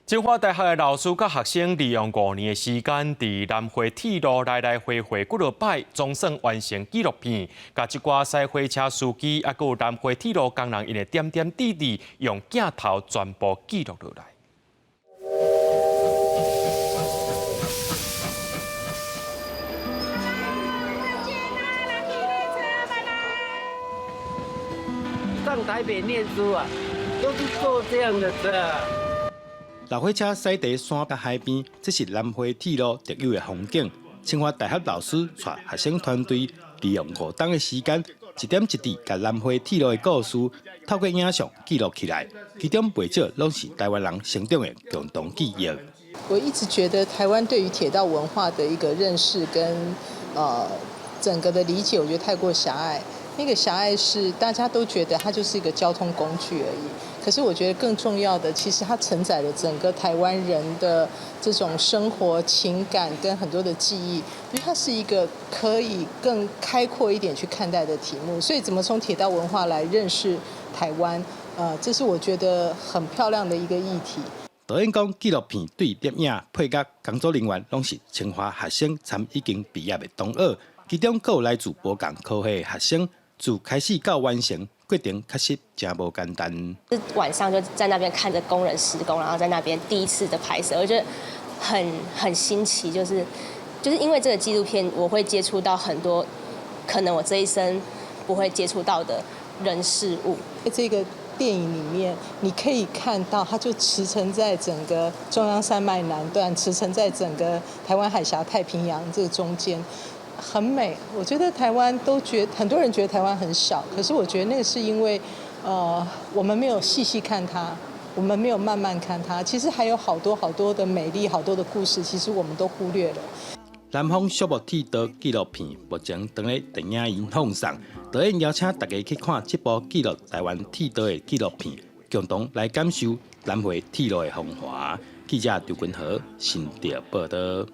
清華大學的老師佮學生利用5年的時間，佇南迴鐵路來來回回幾落擺，總算完成紀錄片，共這寡賽火車司機，猶閣有南迴鐵路工人𪜶的點點滴滴，用鏡頭全部記錄落來。上台北念書啊，都是坐這樣的車。老火車駛佇山佮海邊，這是南迴鐵路特有的風景。清華大學老師帶學生團隊，利用5冬的時間，一點一滴共南迴鐵路的故事透過影像記錄起來。其中袂少攏是台灣人成長的共同記憶。我一直覺得台灣對於鐵道文化的一個認識跟整個的理解，我覺得太過狹隘。那個狹隘是大家都覺得它就是一個交通工具而已。可是我覺得更重要的，其實它承載了整個台灣人的這種生活情感跟很多的記憶，因為它是一個可以更開闊一點去看待的題目。所以，怎麼從鐵道文化來認識台灣？這是我覺得很漂亮的一個議題。導演講，紀錄片對攝影、配樂、工作人員，攏是清華學生參已經畢業的同學，其中閣有來自無仝科系的學生。自開始到完成過程，確實誠無簡單。晚上就在那邊看着工人施工，然後在那邊第一次的拍攝，我覺得很新奇，就是因為這個紀錄片，我會接觸到很多可能我這一生不會接觸到的人事物。在這個電影裡面，你可以看到，它就馳騁在整個中央山脈南段，馳騁在整個台灣海峽、太平洋這個中間。很美，我覺得台灣都覺很多人覺得台灣很小，可是我覺得那個是因為，我們沒有細細看它，我們沒有慢慢看它，其實還有好多好多的美麗，好多的故事，其實我們都忽略了。南方畜牧鐵道紀錄片目前正咧電影院放送，導演邀請大家去看這部記錄台灣鐵道的紀錄片，共同來感受南迴鐵路的風華。記者劉君和新竹報導。